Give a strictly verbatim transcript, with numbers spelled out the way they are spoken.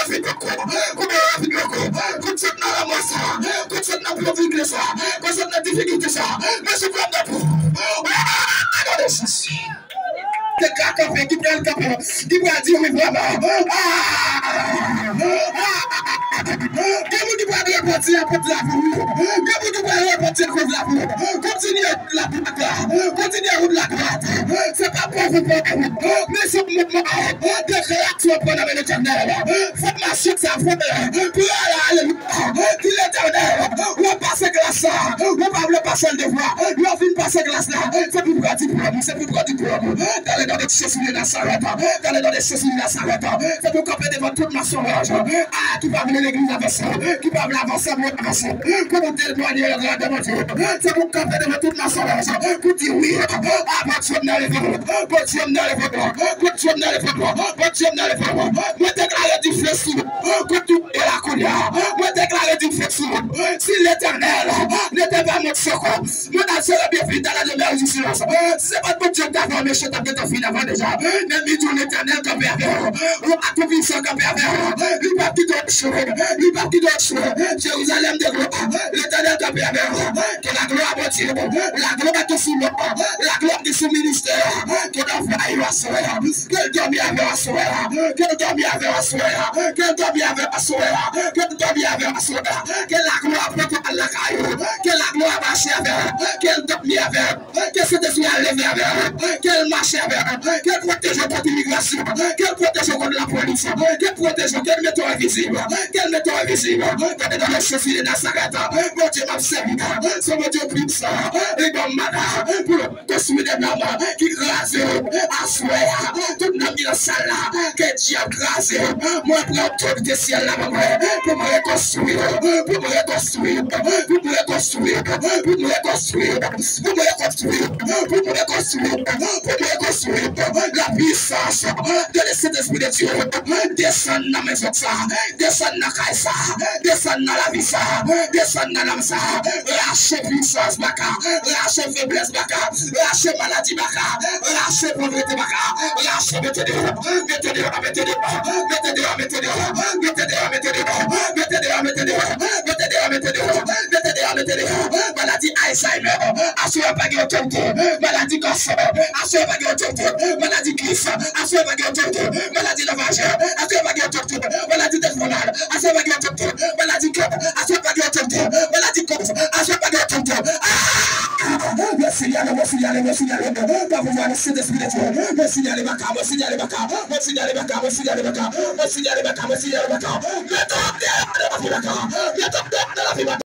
Rapid poko, koube rapid poko, kout sot nan lanmò sa, kout sot nan pwoblem sa, kout sot nan difikilte sa, men sou pwoblem pou. Gade Jezi. Te ka kanpe, ki pral kanpe, ki pral di wi vrèman. Ah! Ah! Gen moun ki pral repanti apot lavi w. Gen moun ki pral repanti akoz lavi w. Kontinye lapat la. Kontinye wout lapat. Se pa pòv ou pòv. Men se mouvman de reyaksyon pran nan men Letènèl. Fòmasyon sa fè. Pran la, alelouya. Di Letènèl, w ap pase klas la. Ou pa vle pase l de fwa. Lè w fin pase klas la, se pou pran diplòm, se pou pran diplòm. Dans le nom de Jésus de Nazareth. Dans le nom de Jésus de Nazareth. Se pou kanpe devan tout mason wòj. Ah, ki pa vle legliz avanse. Ki pa vle avanse, mwen avanse. Pou nou temwanye grandè Bondye. Se pou kanpe devan tout mason wòj. Pou di wi. Ah, Bondye m nan leve. Bondye m nan leve. Bondye m nan leve. Bondye m nan leve. Mwen deklare dife sou. Kont tout e la koulye a. Mwen deklare dife sou. Si Letènèl n'était pas mon secours, mwen ta sere byen vit dans la demeure du silence. Si se pa t Bondye ki ta fè, mechan t ap gentan fini avan deja. Nèmi di w Letènèl kanpe avè w. Ou pa Toupisan kanpe avè w. Li p ap kite w echwe. Li p ap kite w echwe. Jerizalèm de glwa. Letènèl kanpe avè w. Ke laglwa Bondye, laglwa ki sou non, laglwa ki sou ministè, ke l anvayi w aswè a. Ke l dòmi avè w aswè a. Ke l dòmi avè w aswè a. Ke l dòmi avè w aswè a. Ke l dòmi avè w aswè a. Ke laglwa pran twal lakay ou. Ke laglwa mache avè w. Ke l dòmi avè w. Ke Sentespri a leve avè w. Ke l mache avè w. Ke l pwoteje w kont imigrasyon. Ke l pwoteje w kont lapolis. Ke l pwoteje w. Ke l mete w envizib. Ke l mete w envizib. Gade nan non Jezi de Nazarèt. Bondye m ap sèvi a. Se Bondye plis. Li ban m mana pou l konstwi de nanm ki kraze aswè a. Tout nanm ki nan sal la, ke dyab kraze. Mwen pran otorite syèl la ban mwen pou m rekonstwi, pou m rekonstwi, pou m rekonstwi, pou m rekonstwi, pou m rekonstwi, pou m rekonstwi, pou m rekonstwi. La puissance de le Saint-Esprit de Dieu desann nan mezon sa. Desann nan kay sa, desann nan lavi sa, desann nan nanm sa. Rache pwisans baka, rache feblès baka, rache maladi baka, rache povrete baka, rache mete deyò, mete deyò, mete deyò, mete deyò, mete deyò, mete deyò, mete deyò, mete deyò, mete deyò, mete deyò, mete deyò, mete deyò, mete deyò. Maladi Alzheimer, aswè pa gen otorite. Maladi kansè, aswè pa gen otorite. Maladi kis, aswè pa gen otorite. Maladi lavajè, aswè pa gen otorite. Maladi tèt fè mal, aswè pa gen otorite. Maladi kè, aswè pa gen otorite. Maladi kòz, aswè pa gen otorite. Ah! Mwen sinyale, mwen sinyale, mwen sinyale. Pa pouvwa nan Sentespri de Dye. Mwen sinyale baka, mwen sinyale baka. Mwen sinyale baka, mwen sinyale baka. Mwen sinyale baka, mwen sinyale baka. Mete w deyò nan lavi baka. Mete w deyò nan lavi baka.